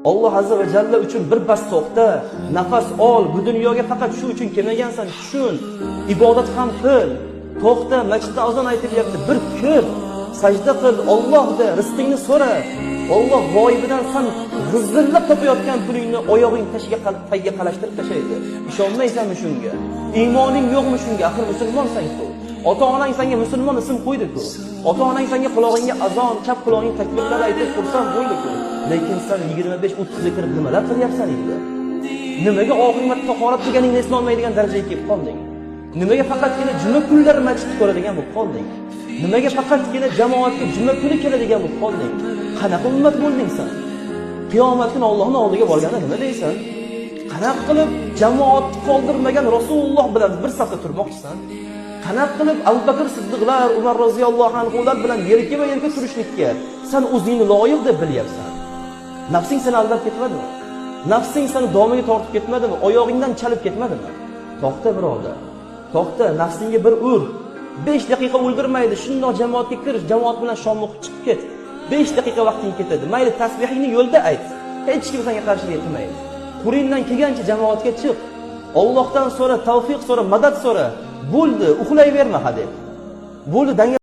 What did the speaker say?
Alloh azza va jalla uchun bir bas to'xta, nafas ol, bu dunyoga faqat shu uchun kelmagansan, tushun. Ibodat ham qil. To'xta, masjidda azon aytilyapti, bir kir, sajda qil, Allohda rizqingni so'ra. Alloh g'oyibidan san g'izillab topayotgan pulingni oyog'ing tashiga tagiga qalashtirib tashlaydi. Ishonmaysanmi shunga? Iymoning yo'qmi shunga? Axir musulmonsan-ku. Ota-onang senga musulmon ism qo'ydi-ku. Ota-onang senga qulog'ingga azon, chap qulog'ing takbirlar aytib xursand bo'ldi-ku. Lekin sen 25-30 ga kirib nimalar qilyapsan endi? Nimaga oxirgi marta tahorat qilganingni eslolmaydigan darajaga kelib qolding? Nimaga faqatgina juma kunlari masjidni ko'radigan bo'lib qolding? Nimaga faqatgina jamoatga juma kuni keladigan bo'lib qolding? Qanaqa ummat bo'lding sen? Qiyomat kuni Allohning oldiga borganda nima deysan? Qanaqa qilib jamoatni qoldirmagan Rasululloh bilan bir safda turmoqchisan? Qanaqa qilib Abu Bakr Siddiqlar, Umar roziyallohu anhular bilan yelkama-yelka turishlikka sen o'zingni loyiq deb bilyapsan? Nafsing seni aldab ketmadimi? Nafsing seni domiga tortib ketmadimi? Oyog'ingdan chalib ketmadimi? To'xta birodar. To'xta, nafsingga bir ur. 5 daqiqa o'ldirmaydi. Shundoq jamoatga kir, jamoat bilan shom o'qib chiqib ket. 5 daqiqa vaqting ketadi. Mayli, tasbihingni yo'lda ayt. Hech kim senga qarshilik qilmaydi. Qo'lingdan kelgancha jamoatga chiq. Allohdan so'ra, tavfiq so'ra, madad so'ra. Bo'ldi, uxlayverma ha deb. Bo'ldi, danga.